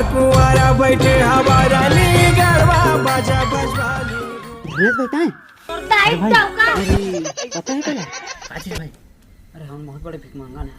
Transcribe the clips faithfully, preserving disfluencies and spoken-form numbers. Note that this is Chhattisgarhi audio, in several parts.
कुंवारा बैठे हमारा ली गरबा बाजा बजवाली। धनेश बेटा है? अरे भाई, अरे, पता है तेला? अजय भाई, अरे हम बहुत बड़े भिखमंगा ना।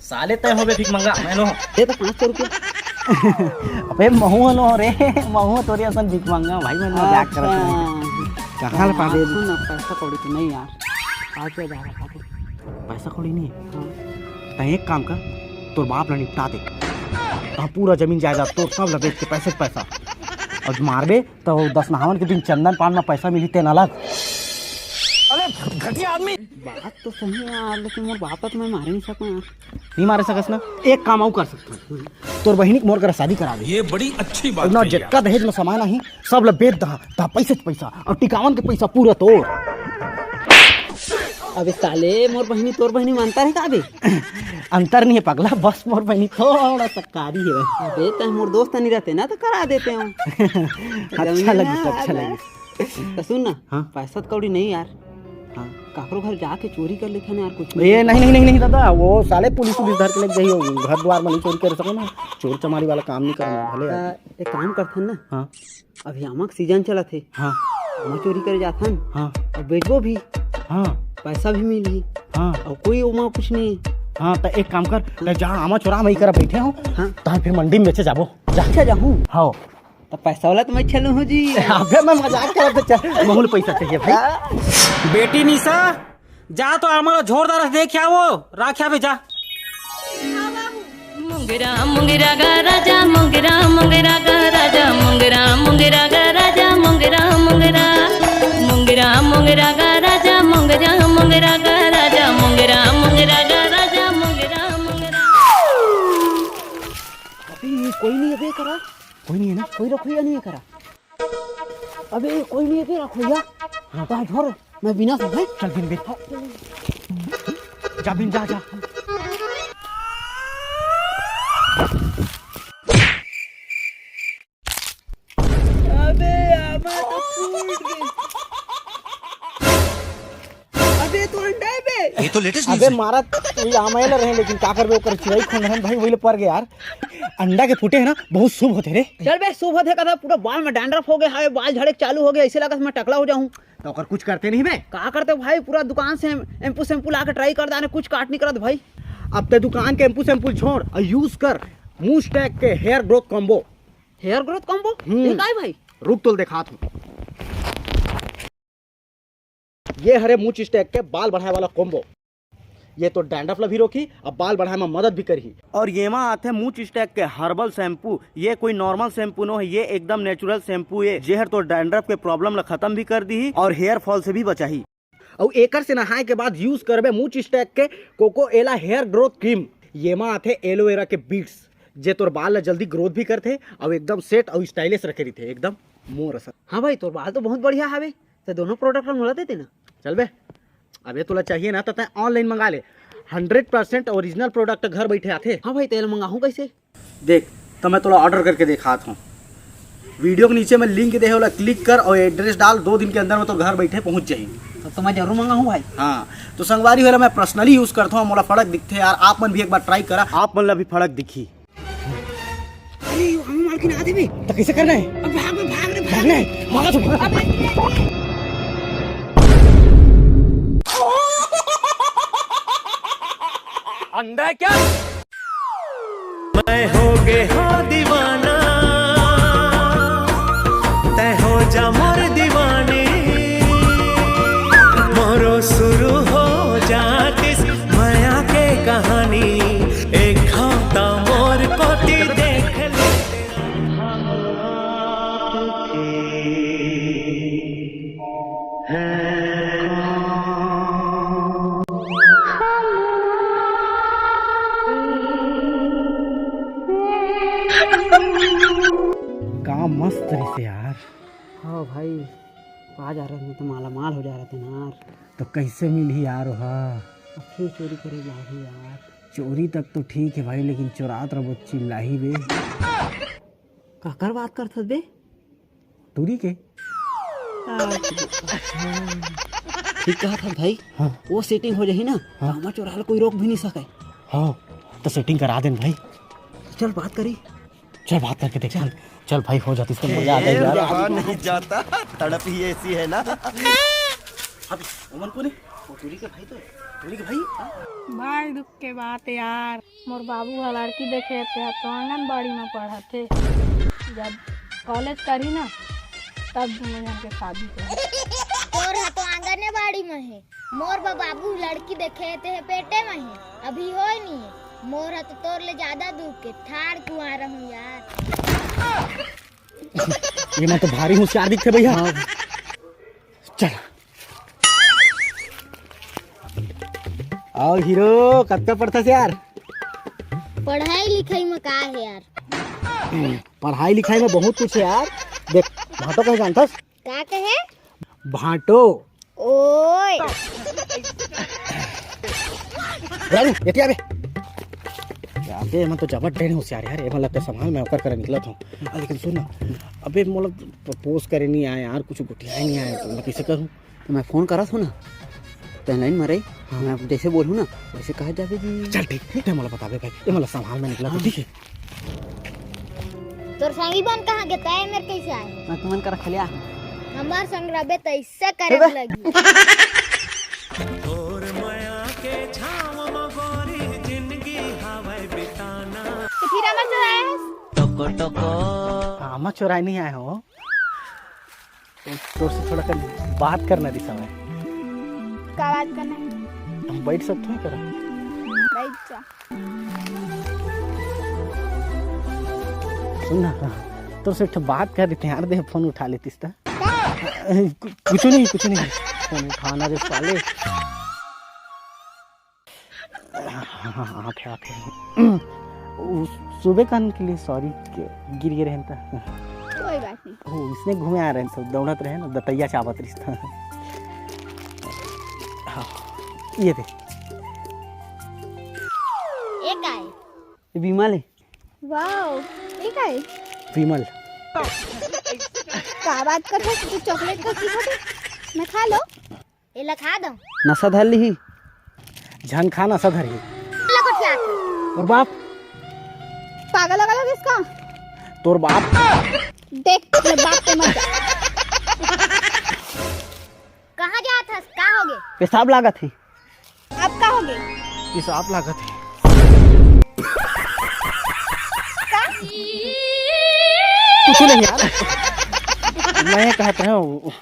साले तय होबे भिखमंगा, मैं नो। दे तो पाँच सौ रुपया। अबे महू नो रे, महू तोरे असन भिखमंगा भाई, मैं मजाक करत हूँ। कहाँ ले पाबे? सुन ना, पैसा कौड़ी तो नहीं यार। आज क्या जा रहा था? पैसा कौड़ी नहीं है? हाँ। तैं एक काम कर, तोर बाप ला निपटा दे। तहाँ पूरा जमीन जायदाद तोर, सब ला बेच के पैसे के पैसा। अउ मारबे त दस नहावन के दिन चंदन पान म पैसा मिलही तेन अलग। अरे घटिया आदमी। बात तो सही है यार, लेकिन मोर बाप ला तो मैं मारे नहीं सकूँ यार। नहीं मारे सकस ना, एक काम अउ कर सकत हन। तोर बहिनी के मोर करा शादी करा दे। ये बड़ी अच्छी बात ना, कही जतका आप। दहेज म सामान आही, सब ला बेच दहा, ता पैसे के पैसा अउ टिकावन के पैसा पूरा तोर। अबे साले, मोर बहिनी तोर बहिनी म अंतर है का बे? अंतर नहीं है पगला, बस मोर बहिनी थोड़ा सा कारी है। अबे तैं मोर दोस्त नहीं रहते ना तो करा देते हम। अच्छा लगिस, अच्छा लगिस। तो सुन ना, हाँ? पैसा तो कौड़ी नहीं यार। हाँ। काकरो घर जाके चोरी कर लेते हैं यार कुछ। ए, नहीं, नहीं, नहीं, नहीं दादा, वो साले पुलिस उलिस धर के लेके जाही, वो घर द्वार में नहीं चोरी कर सको ना, चोर चमारी वाला काम नहीं करना भले यार। एक काम करथन ना। हाँ। अभी आमा के सीजन चलत हे। हाँ। आमा चोरी करे जाथन। हाँ। अउ बेचबो भी। हाँ। पैसा भी मिलही। हाँ। अउ कोई ओमा कुछ नहीं। हाँ, त एक काम कर, त जा आमा चोरा, मैं इकरा बैठे हूँ। हाँ। त फिर मंडी में बेचे जाबो। जा। अच्छा जाहूँ। हाँ। त पैसा वाला तो मैं छलू हूँ जी। अबे मैं मजाक करत हूँ, चल, महू ल पैसा चाहिए भाई। हाँ। बेटी निशा, जा तो आमा ला जोरदार से देख आवो, राख्या बे जा। मुंगरा मुंगरा गा राजा, मुंगरा मुंगरा गा राजा, मुंगरा मुंगरा गा राजा, मुंगरा मुंगरा, मुंगरा मुंगरा गा राजा, मुंगरा मुंगरा गा राजा, मुंगरा मुंगरा गा राजा, मुंगरा मुंगरा। अबे ये कोई नहीं है बे करा। कोई नहीं है ना? कोई रखोइया नहीं है करा। अबे कोई नहीं है बे रखोइया। हाँ। कहाँ झोर? मैं बिना से भाई। चल बिन बिन। जा बिन, जा, जा। अबे आमा तो फूट गई। अबे तो अंडा है बे। ये तो लेटेस्ट अबे न्यूज़ है। मारा तो ये आमा ल रहे, लेकिन का करबे, ओकर चिरई खोंधन भाई वही ले पर गया यार। अंडा के फूटे है ना, बहुत शुभ होते रे। चल बे, शुभ होते कथा, पूरा बाल में डैंड्रफ हो गया है, बाल झड़े चालू हो गया, ऐसे लगत मैं टकला हो जाऊं। तो ओकर कुछ करते नहीं बे? का करते भाई, पूरा दुकान से एम्पू शैम्पू ला के ट्राई कर दाने, कुछ काट नहीं करत भाई। अब ते दुकान के एम्पू शैम्पू छोड़ और यूज कर मूस टैग के hair growth combo. Hair growth combo? हम्म। ये का है भाई? रुक तो दिखात हूँ। ये हरे मूस टैग के बाल बढ़ाए वाला कॉम्बो। ये तो डैंड्रफ ला भी रोकही, अब बाल बढ़ाए में मदद भी करही। और ये मा आथे मूस टैग के हर्बल शैम्पू। ये कोई नॉर्मल शैम्पू नो है, ये एकदम नेचुरल शैम्पू है, जेहर तो डैंड्रफ के प्रॉब्लम ला खत्म भी कर दीही और हेयर फॉल से भी बचाही। अउ एकर से नहाए के बाद यूज करबे मूस टैग के कोकोएला हेयर ग्रोथ क्रीम। ये मा आथे एलोवेरा के बीट्स, जे तोर बाल ला जल्दी ग्रोथ भी करथे अउ एकदम सेट अउ स्टाइलिश रखे रहिथे, एकदम मोर असन। हाँ भाई, तोर बाल तो बहुत बढ़िया हवे, ते दोनों प्रोडक्ट ला मोला दे देना। चल बे, अबे तोला चाहिए ना, तो तैं ऑनलाइन मंगा ले। हंड्रेड परसेंट ओरिजिनल प्रोडक्ट घर बैठे आथे। हाँ भाई, तेल मंगाहूँ कैसे? देख, तो मैं तोला ऑर्डर करके दिखात हूँ। वीडियो के नीचे मैं लिंक दे हे, ओला क्लिक कर और एड्रेस डाल, दो दिन के अंदर में तो घर बैठे पहुँच जाही। तब तो मैं जरूर मंगाहूँ भाई। हाँ, तो संगवारी हो, मैं पर्सनली यूज करता हूँ, मोला फर्क दिखथे यार, आप मन भी एक बार ट्राई करा, आप मन ला भी फर्क दिखही। अरे, ये हमें मालकिन आ देबे। तो कैसे करना है? अब भाग, भाग रे, भाग। भागना है? भागा तो भागा। अबे। अंधा है क्या? मैं हो गे हो दीवाना, तै हो जा मोर दीवानी। मोरो शुरू हो जातिस मया के कहानी। एक घांव त मोर कोति देख ले। का मस्त रहिसे यार। हाँ भाई, आ जा रहे, मैं तो माला माल हो जा रहे थे ना यार। तो कैसे मिलही यार ओहा? अब फिर चोरी करे जाही यार। चोरी तक तो ठीक है भाई, लेकिन चोरात रहो चिल्लाही बे। काकर बात करथस बे? टूरी के। अच्छा। ठीक कहा था भाई। हाँ। वो सेटिंग हो जाही ना, हाँ। तो हमर चोरा ल कोई रोक भी नहीं सके। हाँ, तो सेटिंग करा देन भाई। चल बात करी। चल, बात करके देख, चल। चल भाई, हो जाती तो मजा आ जाएगा। रहा नहीं जाता, तड़प ही ऐसी है ना। अबे, ओमन कोन हे? वो टूरी के भाई तो हे। टूरी के भाई? भाई, दुख के बात हे यार, मोर बाबू ह लड़की देखे हे, तेहा तो आंगनबाड़ी में पढ़त हे। जब कॉलेज करही ना, तब दूनों झन के शादी करही। तोर ह तो आंगनबाड़ी में हे, मोर बर बाबू लड़की देखे हे, तेहे पेटे में हे, अभी होय नहीं हे। मोर ह तो तोर ले ज्यादा दुख के ठाड़ कुआं रहूं यार। ये मैं तो भारी होशियार दिखथे भैया। हाँ। चल। आओ हीरो, कतका पढ़थस यार? पढ़ाई लिखाई में का हे यार? पढ़ाई लिखाई में बहुत कुछ हे यार। देख, भांटो कहे जानथस? का कहे? भांटो। ओए। राजू, एती आबे। अबे, एमन तो जबर ढेर होशियार यार, एमन लगता संभाल, मैं ओकर करा निकलत हूँ। आ, लेकिन सुन ना, अबे, मोला प्रपोज करे नहीं आए यार, कुछ गोठियाए नहीं आए, तो मैं कैसे करूँ? तो मैं फोन करत हूँ ना, तो लाइन में रही, हाँ। मैं जैसे बोलूँ ना, वैसे कहा जाबे जी। चल ठीक, ठीक है, मोला बताबे भाई, ये मोला संभाल, मैं निकलत हूँ, हाँ। ठीक है। तोर संगी मन कहाँ गे? तैं मेर कैसे आए? मैं तुमन करा खलिया। हमार संग रबे त ऐसे करे बे। लगी। तोर मया के छाँव म गोरी जिंदगी हवय बिताना। तो फिर आमा चोराए हस? टोको टोको। आमा चोराए नहीं आए हो, तो तोर से थोड़ा कन बात करना दिस हवय। का बात करना हे? हम बैठ सकते हैं करा? बैठ जा। सुन ना, तोर से एक ठो बात कर लेते हैं यार, दे फोन उठा लेतिस त। का? कु-, कुछ नहीं, कुछ नहीं। फोन उठाना रे साले। हाँ, हाँ, हाँ, आके, आके। वो सुबह कान के लिए सॉरी के गिर गे रहेन त। कोई बात नहीं। वो इसने घूमे आ रहेन त दौड़त रहे ना, दतैया चाबत रहिस त। हाँ, ये दे। ये का हे? ये विमल हे। वाओ, ये का हे? विमल। का बात करत हस? तू चॉकलेट का की खाथे? मैं खा लो। एला खा दो। नशा धर लिही। झन खा, नशा धरही। ला कुछ याद। तोर बाप। पागल वागल हो गे का? तोर बाप। देख, मैं बाप पे मत जा। कहाँ जात हस? का हो गे? पेशाब लागत हे। अब का हो गे? पेशाब लागत हे। का? कुछ नहीं यार, मैं कहत रहा हूँ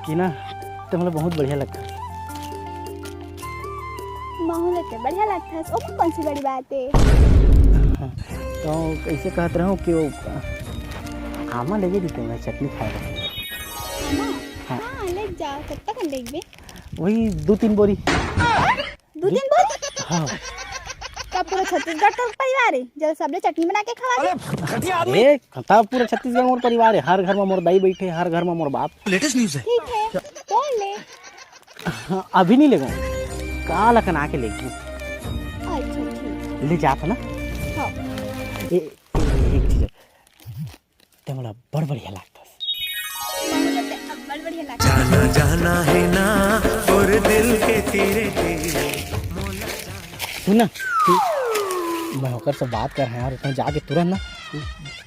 कि ना, तैं मोला बहुत बढ़िया लगथस। महू ला तैं बढ़िया लगथस, ओमा कौन सी बड़ी बात हे? तो ऐसे कहत रहा हूँ कि वो आमा लेगे रहितेंव मैं चटनी खाए बर। आमा? हाँ। हाँ, ले जा, कतका कन लेगबे? वही दो तीन बोरी। दो तीन बोरी? हाँ। का पूरा छत्तीसगढ़ तोर परिवार हे, जेला सबले चटनी बना के खवा दे? अरे, घटिया आदमी। ए, का पूरा छत्तीसगढ़ मोर परिवार हे, हर घर में मोर दाई बैठे, हर घर में मोर बाप। लेटेस्ट न्यूज़ हे। ठीक हे, तोड़ ले। हाँ, अभी नहीं लेगों, काल अकन आके लेगों। अच्छा, ठीक। ले जात हँव ना। हाँ। ए, ए, एक चीज, तैं मोला बड़ बढ़िया लागथस। मोला तैं अब्बड़ बढ़िया लागथस। जाना जाना हे ना, और दिल के तेरे तेरे। सुन ना, तू, मैं ओकर से बात करे हँव यार, उसने जाके तुरंत ना,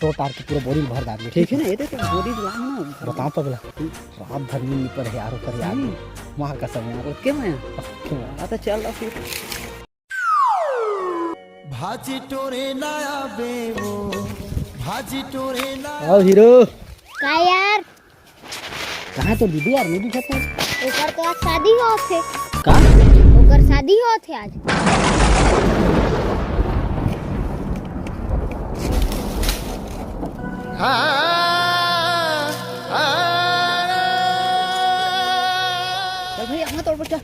तोड़ ताड़ के पूरा बोरी में भर डाल दे। ठीक हे ना, ये तो बोरी ला ना। बता पगला, रात भर नींद नहीं पड़े यार, ओकर यार। हम्म। माँ कसम यार। ओके मैं। ओके मैं। हाँ, तो चल रहा फिर। भाजी टोरे ना आवे वो, भाजी टोरे ना। आओ हीरो। का यार? कहाँ तो दीदी यार, नहीं दिखत हे। ओकर तो आज शादी होत हे। का? ओकर शादी होत हे आज। हाँ, हाँ। चल भाई, अपना तोड़ पर चल।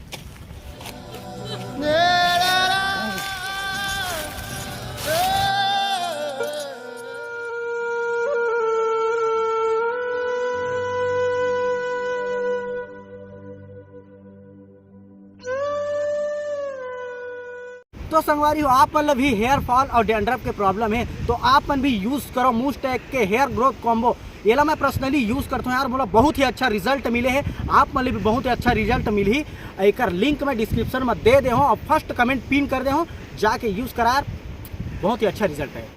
तो संगवारी हो, आप मन ल भी हेयर फॉल और डैंड्रफ के प्रॉब्लम हे, तो आप मन भी यूज करो मूस टेक के हेयर ग्रोथ कॉम्बो। एला मैं पर्सनली यूज करथों यार, मोला बहुत ही अच्छा रिजल्ट मिले हे, आप मन ल भी बहुत ही अच्छा रिजल्ट मिलही। एकर लिंक मैं डिस्क्रिप्शन में दे दे हूँ और फर्स्ट कमेंट पिन कर दे हूँ, जाके यूज करा यार। बहुत ही अच्छा रिजल्ट है।